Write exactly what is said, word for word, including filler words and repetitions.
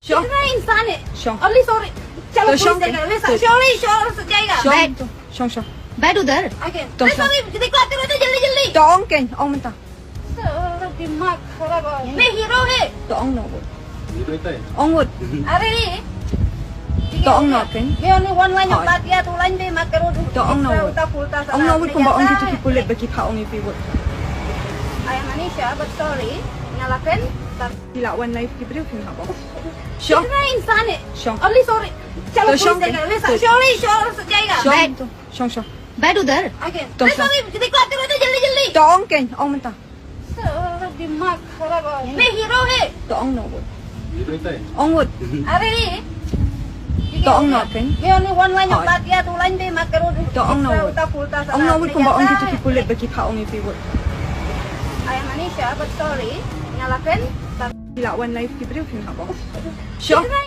शौंग। कितना इंसान है? शौंग। अली सॉरी। चलो, तो शौंग पुलिस जाएगा। के? ले सा-, तो शौंग, शौंग, शौंग जाएगा। शौंग, बैठ। तो शौंग, शौंग। बैठ उधर। आगे। तो ले शौंग। सॉरी, दिखलाते रहते, जल्दी, जल्दी। तो शौंग के, शौंग मत। साला दिमाग खराब है। मैं हीरो है। तो शौंग ना बोल। हीरो तो है। शौंग बोल। अरे। तो शौंग ना के। मैं only one line of हाँ। बात किया, two line पे मत करो। तो शौंग ना बोल। उल्टा फुल्टा सा शौंग ना बोल, pynban ong kito ki pulit ba ki phah ong ïa phi bud. I am Anisha, but sorry. Nga la kren. Phi la wan live ki briew phi hap ong. शौंग। कितना इंसान है? शौंग। अली सॉरी। चलो तो पुलिस शौंग के? जाएगा। ले सा-, तो शौंग, शौंग, शौंग जाएगा। शौंग बैठ। तो शौंग, शौंग। बैठ उधर। आगे। तो ले शौंग। सॉरी, दिखलाते रहते, जल्दी, जल्दी। तो शौंग के, शौंग मत। साला दिमाग खराब है। मैं हीरो है। तो शौंग ना बोल। हीरो तो है। शौंग बोल। अरे। तो शौंग ना के। मैं only one line of हाँ। बात किया, two line पे मत करो। तो शौंग ना बोल। उल्टा फुल्टा सा शौंग ना बोल, pynban ong kito ki pulit ba ki phah ong ïa phi bud. I am Anisha, but sorry. Nga la kren. Phi la wan live ki briew phi hap ong. शौंग।